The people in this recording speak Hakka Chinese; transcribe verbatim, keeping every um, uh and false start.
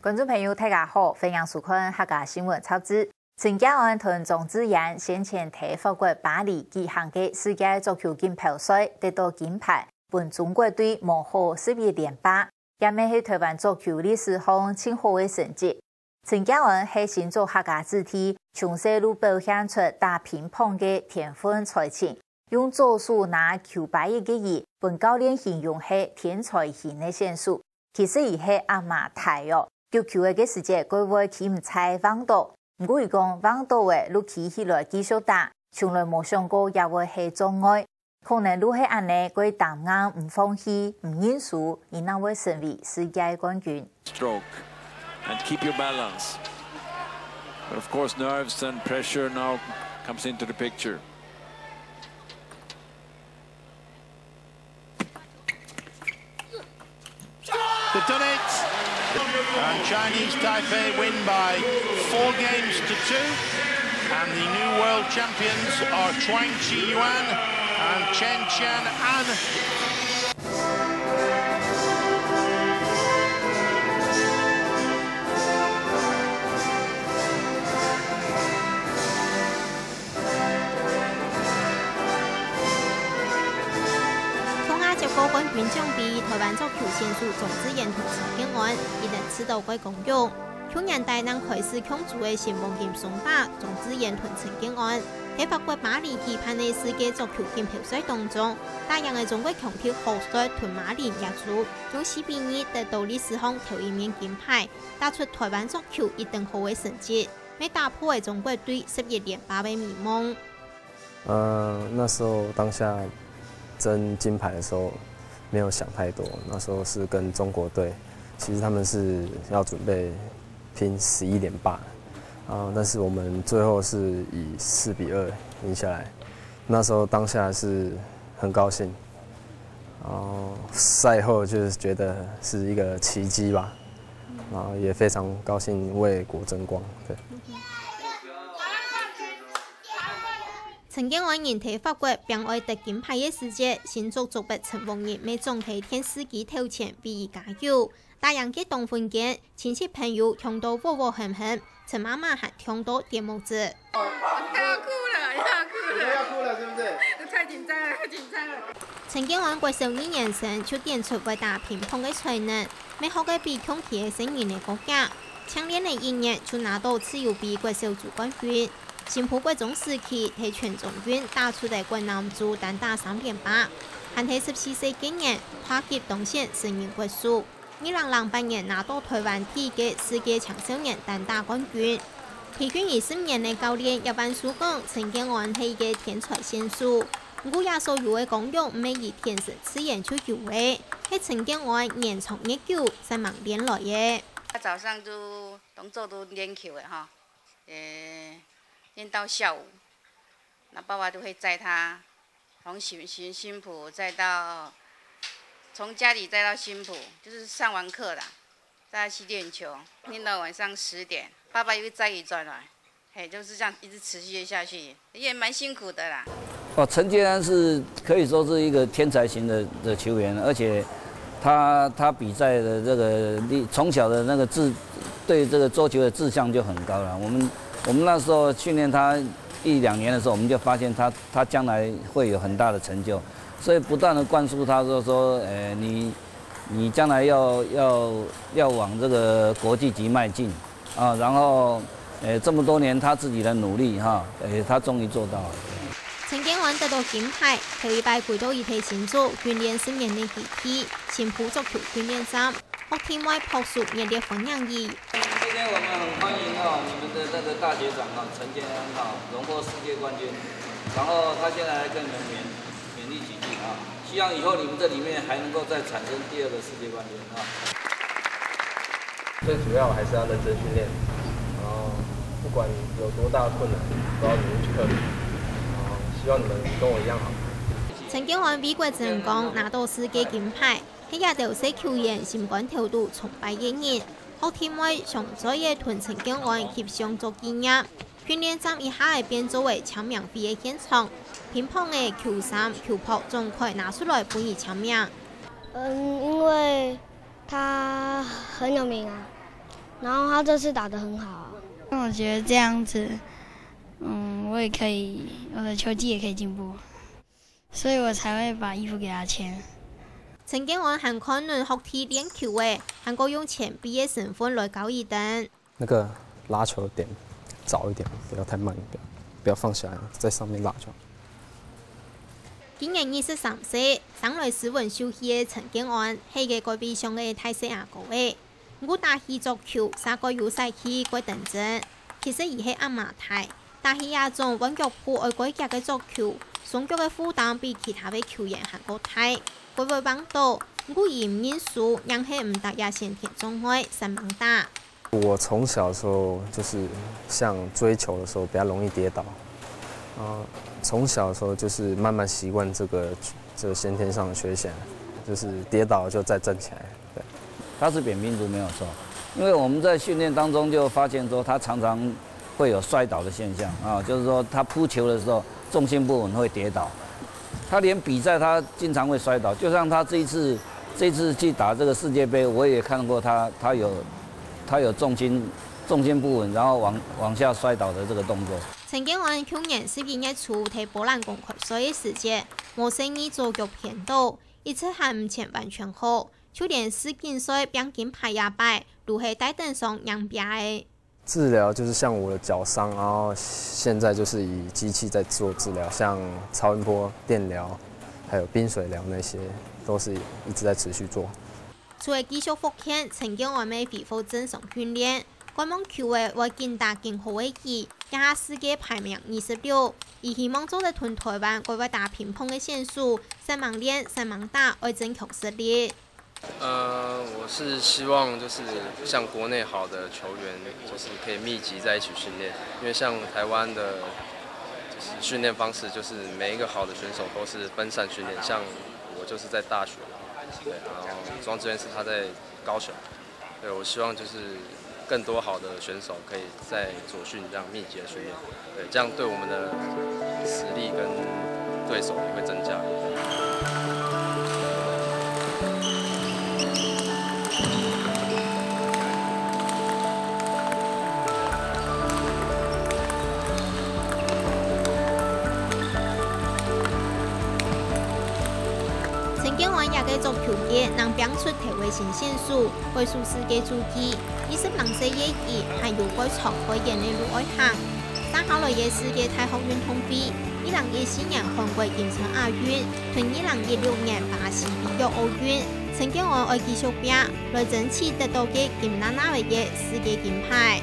觀眾朋友，大家好，歡迎收看客家新聞雜誌。陳建安同莊智彥先前在法國巴黎舉行个世界桌球錦標賽得到金牌，分中國隊摸好十一連霸，也乜係台灣桌球歷史上盡好个成績。陳建安係新竹客家子弟，從細就表現出打乒乓个天分才情，用左手拿球拍仔个佢，分教練形容係天才型个選手。其實佢係阿嫲大哦，擊球仔个時節，佢會企毋在橫到，毋過佢講橫到仔就企起來繼續打，從來無想過也會係障礙。可能就係恁呢，佢擔硬毋放棄，毋認輸，佢正會成為世界冠軍。Stroke and keep your balance. But of course, nerves and pressure now comes into the picture. They've done it! And Chinese Taipei win by four games to two. And the new world champions are Chuang Chi Yuan and Chen Qian An. 同亞接過冠軍獎盃，台灣桌球選手莊智彥同陳建安一等試著个光榮。舊年底正開始共組个新黃金雙打莊智彥同陳建安，在法國巴黎舉辦个世界桌球錦標賽當中，打贏个中國強敵何帥同馬琳也就用四比二得到歷史上頭一面金牌，打出台灣桌球一等好个成績。 乜打破了中國隊十一連霸个美夢。呃，那时候当下争金牌的时候没有想太多，那时候是跟中国队，其实他们是要准备拼十一连霸，啊，但是我们最后是以四比二赢下来，那时候当下是很高兴，然后赛后就是觉得是一个奇迹吧。 然后也非常高兴为国争光。对。陳建安在法國拚愛得金牌个時節，新竹竹北陳黃仁乜總在電視機頭前為佢加油。打贏个當瞬間，親戚朋友暢到喔喔喊喊，陳媽媽還暢到跌目汁。要哭了，要哭了，要哭了，是不是？太紧张了，太紧张了。陳建安國小二年生就展出會打乒乓个才能， 乜學个比同期个細人仔過遽，淨練了一年就拿到自由杯國小組冠軍。新埔國中時期在全中運打出个國男組單打三連霸，還在十四歲該年跨級當選成人國手。二零零八年拿到台灣第一个世界青少年單打冠軍。培訓佢十年个教練葉萬壽講，陳建安係一个天才選手，毋過這所有个光榮毋係佢天生自然就有个， 係陳建安年長月久正猛練來个。他早上都動作都練球的哈，呃，練到下午，那爸爸都會載他從新新新埔載到從家裡載到新埔，就是上完課啦，載他去練球，練到晚上十點，爸爸又載佢轉來。 嘿，就是這樣一直持續下去，也蠻辛苦的啦。哦，陳建安是可以說是一個天才型的的球員，而且他他比賽的這個力，從小的那個志，對這個桌球的志向就很高了。我們我們那時候訓練他一兩年的時候，我們就發現他他將來會有很大的成就，所以不斷的灌輸他說說，呃，你你將來要要要往這個國際級邁進。 啊，然後，呃，這麼多年他自己的努力哈，呃，他終於做到了。陳建安得到金牌，頭一擺歸到佢在新竹訓練十年个基地，新埔桌球訓練站，學弟妹拍手熱烈歡迎佢。今天我們很歡迎哈，你們的那個大學長哈，陳建安哈，榮獲世界冠軍，然後他現在來跟你們勉勉勵幾句啊，希望以後你們這裡面還能夠再產生第二個世界冠軍啊。 最主要还是要认真训练，然后不管有多大的困难，都要努力去克服。然后希望你们跟我一样好。陳建安為國爭光，拿到世界金牌，係這兜細球員心肝頭肚崇拜个人。學弟妹相聚个同陳建安翕相做紀念。訓練站一下仔變做仔簽名會个現場，乒乓仔、球衫、球拍總開拿出來分佢簽名。嗯，因为他很有名啊，然后他这次打得很好啊。那我觉得这样子，嗯，我也可以，我的球技也可以进步，所以我才会把衣服给他签。陳建安還看準學弟練球仔，還過用前輩个身份來教佢等。那個拉球點早一點，不要太慢，不要不要放下來，在上面拉就好。今年二十三歲，生來斯文秀氣个陳建安，係一個蓋外向个大細阿哥仔。毋過打起桌球，煞蓋有帥氣蓋等真。其實佢係恁嫲大，打起這種彎腳步愛蓋遽个桌球，雙腳个負擔比其他个球員還過大，蓋會橫倒。毋過佢毋認輸，硬係毋搭這先天障礙，煞猛打。我從小的時候就是像追球的時候比較容易跌倒，啊，從小的時候就是慢慢習慣這個這個先天上的缺陷，就是跌倒就再站起來。对。他是扁平足没有错，因为我们在训练当中就发现说他常常会有摔倒的现象啊，就是说他扑球的时候重心不稳会跌倒，他连比赛他经常会摔倒，就像他这一次这一次去打这个世界杯，我也看过他他有他有重心重心不稳，然后往往下摔倒的这个动作。陳建安舊年十一月初在波蘭公開賽个時節，無細義左腳偏倒，一直還毋曾完全好，就連世錦賽拚金牌這擺，都係帶等傷硬拚个。治療就是像我的脚伤，然后现在就是以机器在做治疗，像超音波、电疗，还有冰水疗那些，都是一直在持续做。除了繼續復健，陳建安乜恢復正常訓練，觀望球仔會緊打緊好个佢，這下世界排名二十六，佢希望做得同台灣國外打乒乓个選手，煞猛練，煞猛打，愛增強實力。呃，我是希望就是像国内好的球员，就是可以密集在一起训练，因为像台湾的，就是训练方式就是每一个好的选手都是分散训练，像我就是在大学，对，然后庄智渊是他在高雄，对，我希望就是更多好的选手可以在左训这样密集的训练，对，这样对我们的实力跟对手也会增加。陳建安這个足球界能拚出頭位新選手，會輸世界主義。二十零歲个佢還有蓋長開遠个路愛行。接下來个世界大學運動會，二零一四年韓國金城亞運，同二零一六年巴西里約奧運，陳建安愛繼續拚，來爭取得到个金娜娜个世界金牌。